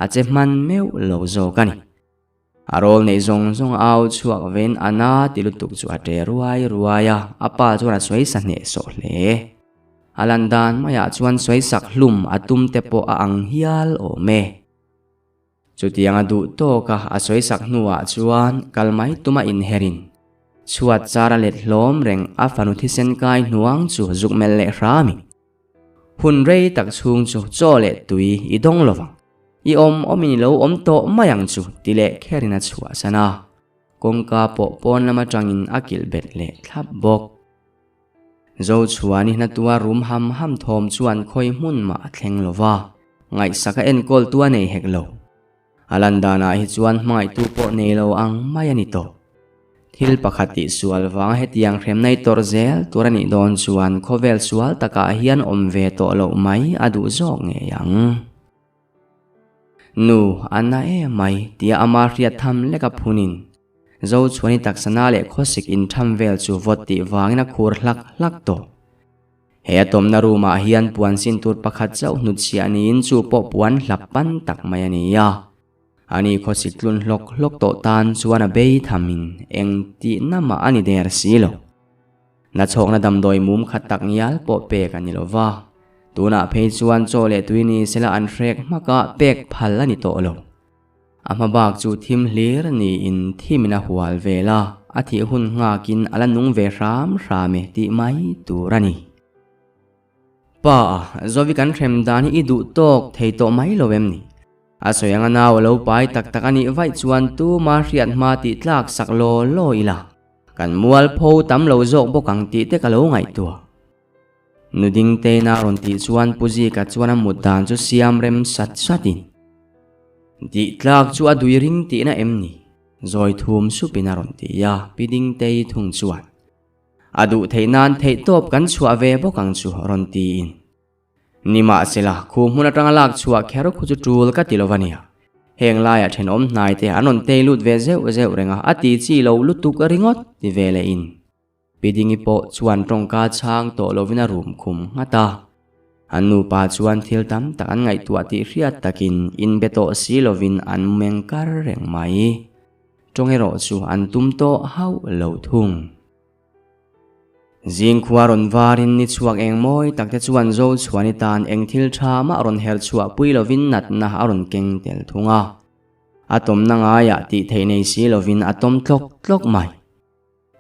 A che hman meuh lo zawk a ni. A rawl neih zawng zawng a au chhuak vein a na ti lutuk chu a ṭe ruai ruai a, a pa chuan a sawi sa hnehsawh hle. A lan dan maiah chuan sawi sak hlum a tum te pawh a ang hial awm e. Chutiang a duh tawk a, a sawi sak hnuah chuan kal mai tuma inherin chhuat char a let hlawm reng a fanu thisen kai hnuang chu zuk melh leh hramin Hun rei tak chhung chu chaw leh tui i dawng lo vang. I awm awmin i lo awm tawh mai ang chu ti leh kherin a chhuahsan a. Kawngka pawh pawn lam atangin a kilh bet leh thlap bawk. Zochhuani hnatua rum ham ham thawm chuan khawi hmun mah a thleng lo va, ngaihsak a enkawltu a nei hek lo. A lan danah hi chuan hmangaihtu pawh nei lo ang mai a ni tawh. Thil pakhat tih sual vanga hetiang hremna i tawrh zel tur a nih dawn chuan khawvel sual takah hian awm ve tawh loh mai a duh zawk ngei ang. Nu, a na em mai tia ama hriat tham lek a phunin Zochhuani taksana leh khawsik intham vel chu vawt tih vangin a khur hlak hlak tawh. He a tawmna room ah hian puan sin tur pakhat chauh hnutchhiah niin chu pawh puan hlap pan tak mai a ni a. Ani khawsik tlun hlawk hlawk tawh tan chuan a bei thamin eng tihna mah a ni der si lo. Nachhawkna damdawi mum khat tak ngial pawh pek a ni lo va. Tunah phei chuan chaw leh tui ni sela an hrek hmak a, pek phal a ni tawh lo. A hma bak chu thim hlir niin thimin a hual vel a, a thih hun nghakin a la nung ve hram hram e tih mai tur a ni. Pa, Zovi kan hrem dan hi i duh tawk thei tawh mai lo em ni? A sawi anga nau a lo pai tak tak a nih vaih chuan tuma hriat hma tih tlak sak law law ila, kan mualpho tam lo zawk bawk ang tih te ka lo ngaihtuah. Nu ding tein a rawn tih chuan Pu Zika chuan a mut dan chu siam rem sat satin, Tih tlak chu a dui ring tihna em ni? Zawi thum supin a rawn ti a, Pi Dingtei thung chuan, A duh theih nan theihtawp kan chhuah ve bawk ang chu rawn tiin. Nimahsela, khu hmun atanga lak chhuah kher khu chu tul ka ti lo va nia. Heng laiah thenawm hnaite an rawn tei lut ve zeuh zeuh reng a, a ti chi lo lutuk ringawt ti ve lehin. Pi Dingi pawh chuan tawngka chhang tawh lovin a rum khum nghat a. An nupa chuan thil tam tak an ngaihtuah tih hriat takin inbe tawh si lovin an meng kar reng mai. Tawng erawh chu an tum tawh hauh lo thung. Zingkhua rawn varin ni chhuak eng mawi tak te chuan Zochhuani tan eng thil tha mah rawn her chhuah pui lovin natna a rawn keng tel thung a. A tawmna ngaiah tih theih nei si lovin a tawm tlawk tlawk mai.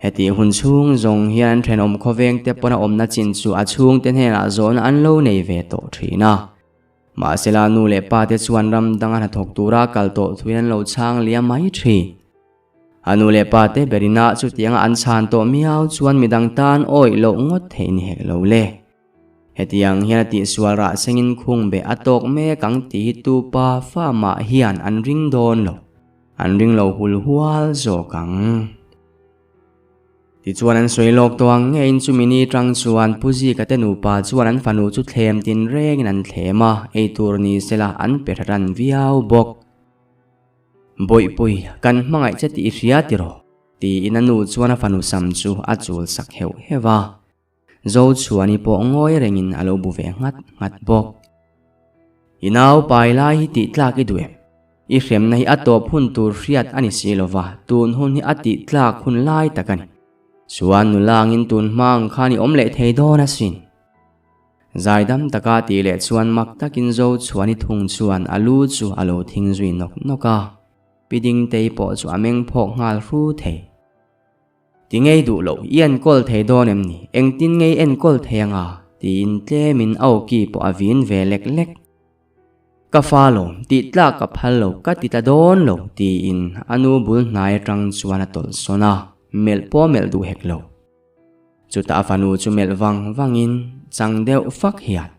Hetih hun chhung zawng hian an thenawm khawveng te pawn a awmna chin chu a chhungte hnenah zawhna an lo nei ve tawh thin a. Mahsela nu leh pa te chuan ram danga hnathawk tura kal tawh thuin an lo chhang liam mai thin. A nu leh pa te berinah chutianga an chhan tawh miau chuan midang tan awih loh ngawt theih ni hek lo le. Hetiang hian a tihsual rah sengin khung beh a tawk mek ang tih hi tu pa fa mah hian an ring dawn lo. An ring lo hul hual zawk ang. Tichuan an sawi lawk tawh ang ngeiin chumi ni tang chuan Pu Zika te nupa chuan an fanu chu thlem tin rengin an thlem a, eitur ni sela an pe tha ran viau bawk. Bawihpui, kan hmangaih che tih i hria tiraw? tiin a nu chuan a fanu sam chu a chul sak heuh heuh a. Zochhuani pawh ngawi rengin a lo bu ve nghat nghat bawk. I nau pai lai hi tih tlak i duh em? I hremna hi a tawp hun tur hriat a ni si lova, tun hun hi a tih tlak hun lai tak a ni. Chuan nula angin tun hma ang khan i awm leh thei dawn asin. Zaidam taka tih leh chuan mak takin Zochhuani thung chuan a lu chu a lo thing zui nawk nawk a, Pi Dingtei pawh chu a meng phawk nghal hru thei. Ti ngei duh loh, i enkawl thei dawn em ni? Engtin ngei enkawl thei anga? tiin tlemin a awki pawh a vin ve lek lek. Ka fa lo, tih tlak ka phal lo, ka ti ta dawn lo, tiin a nu bul hnai atang chuan a tawlh sawn a, melh pawh melh duh hek lo. Chutah a fanu chu melh vang vangin chang deuh fak hian,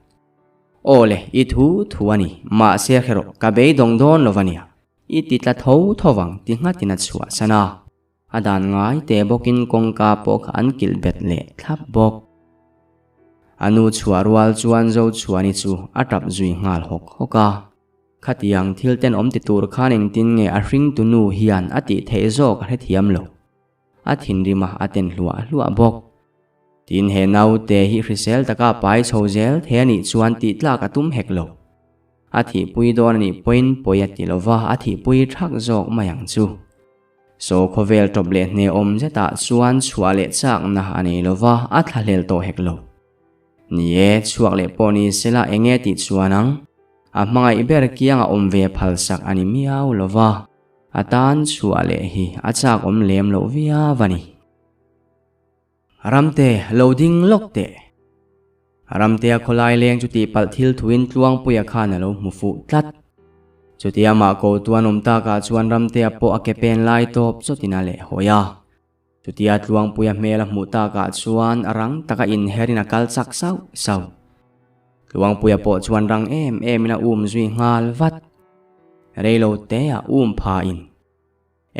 Aw le, i thu thu a ni, mahse hre rawh, ka beidawng dawn lo va nia, i ti tla tho tho vang ti nghatin a chhuahsan a. A dan ngai te bawkin kawngka pawh kha an kilh bet leh thlap bawk. A nu chhuah rual chuan Zochhuani chu a tap zui nghal hawk hawk a. Khatiang thil tenawm ti tur khan engtin nge a hringtu nu hian a tih theih zawk a hrethiam lo. A thinrim a, a ten hluah hluah bawk. Tin he naute hi hrisel taka pai chho zel thei a nih chuan tih tlak a tum hek lo. A thihpui dawn a nih pawhin pawi a ti lova, a thihpui thak zawk mai ang chu. Saw khawvel tawp leh hne awm zetah chuan chhuah leh chakna a nei lova, a thlahlel tawh hek lo. Ni e, chhuak leh pawh ni sela eng nge tih chuan ang? A hmangaih ber kianga awm ve phalsak a ni miau lova, a tan chhuah leh hi a chak awm lem loh viau a ni. Ramte, lo ding lawk teh. Ramtea khawlai leng chu tihpalh thil thuin Tluangpuia khan a lo hmu fuh tlat. Chutia mah ko tuan awm takah chuan Ramtea pawh a ke pen lai tawp chawtin a leh hawi a. Chutia Tluangpuia hmel a hmuh takah chuan rang taka inherin a kal chak sauh sauh. Tluangpuia pawh chuan rang em emin a um zui nghal vat. Reilo teah um phain.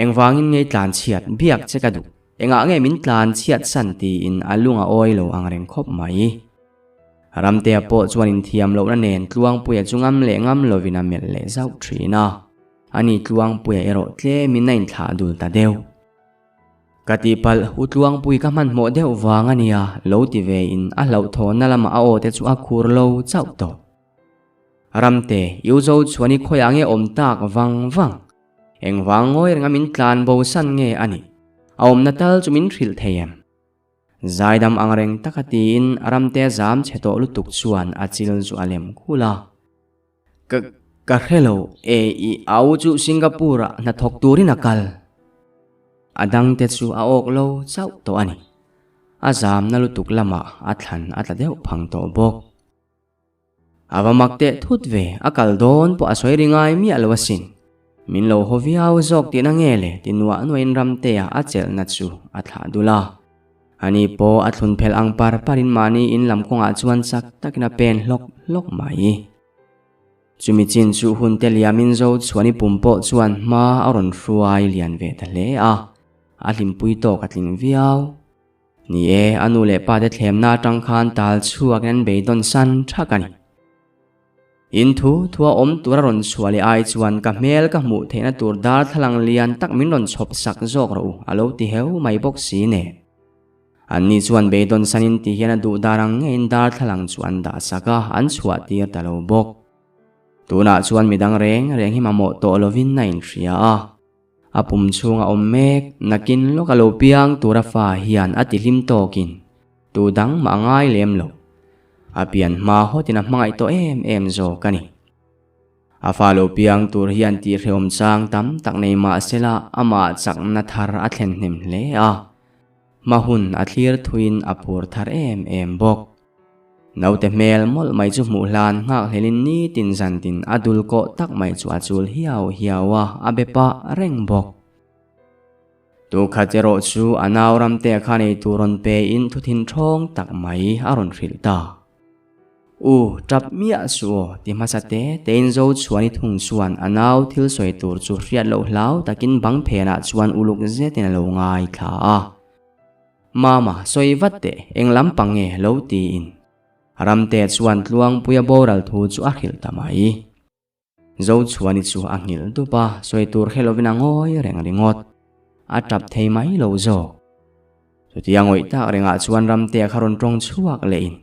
Engvangin nge i tlan chhiat biak che ka duh? Engah nge min tlan chhiat san tiin a lung a awi lo ang reng khawp mai. Ramtea pawh chuan inthiam lohna nen Tluangpuia chu ngam leh ngam lovin a melh leh zauh thin a. Ani Tluangpuia erawh tlemin a inthlah dul ta deuh. Ka tihpalh, U Tluangpui ka hmanhmawh deuh vang a nia, lo ti ve in a hlauhthawnna lamah a aw te chu a khur lo chauh tawh. Ramte, i u zo chuan i khawiah nge awm tak vang vang? Engvang ngawi renga min tlan bo san nge a nih? A awmna tal chu min hrilh thei em? Zaidam ang reng taka tiin Ramte zam chhe tawh lutuk chuan a chil chu a lem khul a. Ka, ka hre lo e, i au chu Singapore ah hnathawk turin a kal. A dangte chu a awk lo chauh tawh a ni. A zamna lutuk lamah a thlan a tla deuh phang tawh bawk. A va mak teh thut ve, a kal dawn pawh a sawi ri ngai miah lo asin. Min lo haw viau zawk tihna nge le ti nuah nuahin Ramtea a chelhna chu a thlah dul a. Ani pawh a thlun phelh ang par parin mahni in lam kawngah chuan chak takin a pen hlawk hlawk mai. Chumi chin chu hun te liamin Zochhuani pum pawh chuan hma a rawn hruai lian ve ta hle a, a hlimpui tawk a tling viau. Ni e, a nu leh pa te thlemna atang khan tal chhuakin an beidawn san thak a ni. In thu thua awm tura rawn chhuah leh ai chuan ka hmel ka hmuh theihna tur darthlalang lian tak min rawn chhawp sak zawk rawh u, a lo ti heu mai bawk si nen. Anni chuan beidawn sanin ti hian a duh dar ang ngeiin darthlalang chu an dah sak a, an chhuah tir ta lo bawk. Tunah chuan midang reng reng hi mamawh tawh lovin a inhria a. A pum chhung a awm mek, nakin lawk a lo piang tura fa hian a ti hlim tawkin tu dang mah a ngai lem lo. A pian hma hawtin a hmangaih tawh em em zawk a ni. A fa lo piang tur hian tihhrehawm chang tam tak nei mah sela amah chakna thar a thlen hnem hle a. Hma hun a thlir thuiin a phur thar em em bawk. Naute hmel mawlh mai chu hmuh hlan nghak hlelin nitin zantin a dul kawh tak mai chu a chul hiau hiau a, a be pah reng bawk. Tukhat erawh chu a nau ramte kha nei tur rawn pe in thuthin ṭhawng tak mai a rawn hrilh ta. U, ṭap miah suh aw, ti hmasa te tein zo chhuan i thung chuan a nau thil sawi tur chu hriat loh hlau takin bang phenah chuan uluk zetin a lo ngaithla a. Mama, sawi vat teh, eng lampang nge lo tiin. Ramte chuan Tluangpuia boral thu chu a hrilh ta mai. Zochhuani chu a nghilh dup a, sawi tur hre lovin a ngawi reng ringawt. A tap thei mai lo zawk. Chutia ngawih tak rengah chuan Ramtea kha rawn tawng chhuak leh in,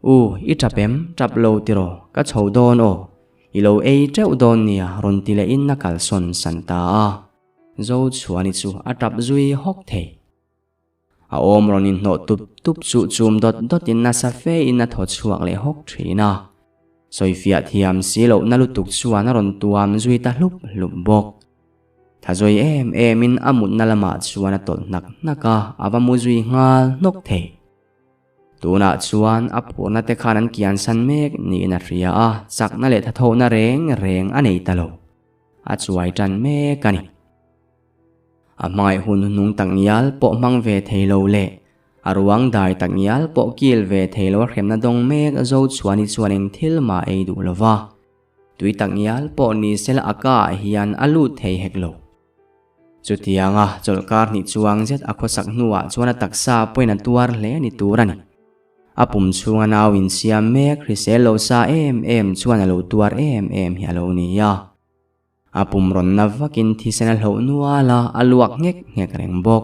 U, i tap em? Tap lo tiraw? Ka chho dawn aw. I lo ei teuh dawn nia rawn ti leh in a kalsawn san ta a. Zochhuani chu a tap zui hawk thei. A awm rawn inhnawh tup tup chu chum dawt dawtin nasa fe in a thaw chhuak leh hawk thin a. Sawifiah thiam si lohna lutuk chuan a rawn tuam zui ta hlup hlup bawk. Tha zui em em in a mutna lamah chuan a tawlh hnak hnak a, a va mu zui nghal hnawk thei. Tunah chuan a phurna te khan an kiansan mek niin a hria a, chakna leh thathona reng reng a nei ta lo. A chuai tan mek a ni. A hmangaih hun hnung tak ngial pawh hmang ve thei lo leh a ruang dai tak ngial pawh kil ve thei lo a hremna dawng mek zo chuan i chuan eng thil mah ei duh lo va. Tui tak ngial pawh ni sela a ka ah hian a lut thei hek lo. Chutianga chawlhkar hnih chuang zet a khawsak hnuah chuan a taksa pawhin a tuar hle ni tur a ni. A pum chhunga nau insiam mek hrisel lo sa em em chuan a lo tuar em em hi a lo ni a. A pum rawn na vakin thisen a hloh nual a, a luak nghek nghek reng bawk.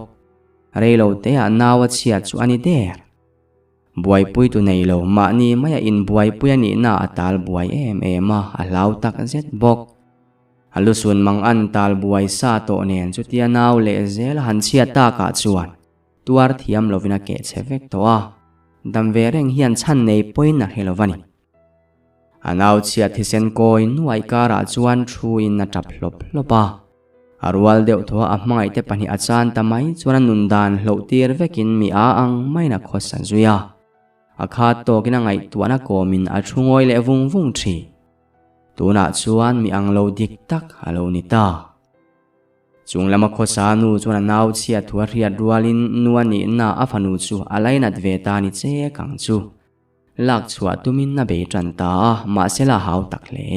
Rei lo teah nau a chhiat chu a ni der. Buaipui tu nei lo, mahni maia inbuaipui a nihna a tal buai em em a, a hlau tak zet bawk. A lusun mang an tal buai sa tawh nen chutia nau leh zel a han chhiat takah chuan tuar thiam lovin a keh chhe vek tawh a, dam ve reng hian chhan nei pawhin a hre lo va ni. A nau chhiat thisen kawi nuaih karah chuan thu in a tap hlawp hlawp a. A rual deuh thaw a hmangaihte pahnih a chan ta mai chuan a nun dan hloh tir vekin mi a ang maiin a khawsa zui a. A khat tawkin a ngaihtuahna kawmin a thu ngawi leh vung vung thin. Tunah chuan mi ang lo dik tak a lo ni ta. Chung lama khawsa nu chuan a nau chhiat thu a hriat rualin nu a nihna a fanu chu a lainat ve ta ni che kang chu. Lak chhuah tumin a bei tan ta a, mahse la hau tak hle.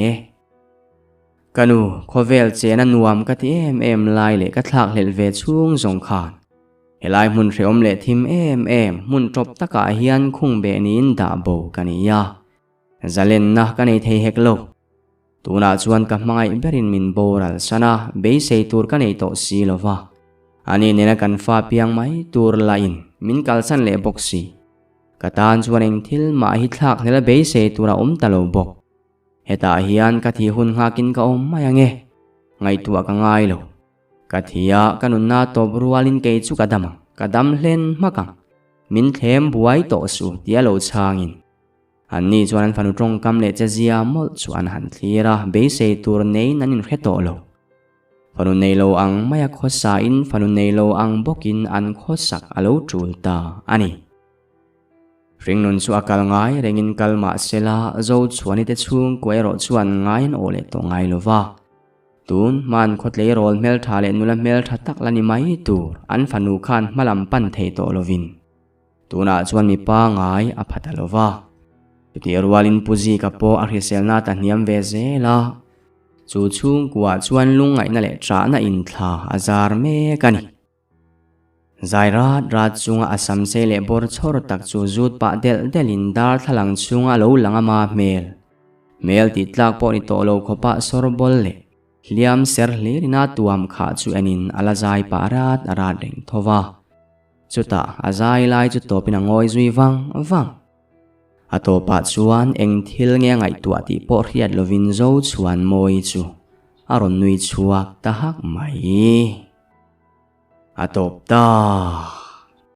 Ka nu, khawvel chena nuam ka ti em em lai leh ka thlak hlelh ve chhung zawng khan helai hmun hrehawm leh thim em em hmun tawp takah hian khung beh niin dah bo ka ni a, zalenna ka nei thei hek lo. Tunah chuan ka hmangaih berin min boral san a, beisei tur ka nei tawh si lo va. Ani nena kan fa piang mai tur lahin min kalsan leh bawk si. Ka tan chuan eng thil mah hi thlak hlel a beisei tur a awm ta lo bawk. Hetah hian ka thih hun nghakin ka awm mai ang e. Ngaihtuah ka ngai lo. Ka thi a, ka nunna tawp rualin kei chu ka dam ang, ka dam hlen hmak ang. Min thlem buai tawh suh tia lo chhangin. Anni chuan an fanu tawngkam leh chezia mawlh chu an han thlir a, beisei tur neiin an inhre tawh lo. Fanu nei lo ang maia khawsain fanu nei lo ang bawkin an khawsak a lo tul ta a ni. Hringnun chu a kal ngai rengin kal mah sela Zochhuani te chhungkua erawh chuan ngai an awh leh tawh ngai lo va. Tun hman khawtleirawl hmeltha leh nula hmeltha tak la ni mai tur an fanu khan hmalam pan thei tawh lovin tunah chuan mipa ngai a pha ta lo va. Chutih rualin Pu Zika pawh a hriselna ta hniam ve zel a. Chu chhungkuah chuan lungngaihna leh ṭahna inthla a zar mek a ni. Zai rat rat chunga a sam sei leh bawr chhawr tak chu zut pah delh delhin darthlalang chhunga a lo lang a ma hmel. Hmel tih tlak pawh ni tawh lo khawpah sawr bawl leh hliam ser hlir ina tuam khah chu enin a la zai pah rat rat reng tho va. Chutah a zai lai chu tawpin a ngawi zui vang vang. A tawpah chuan eng thil nge a ngaihtuah tih pawh hriat lovin zo chhuan mawi chu a rawn nui chhuak ta hak mai. A tawp ta.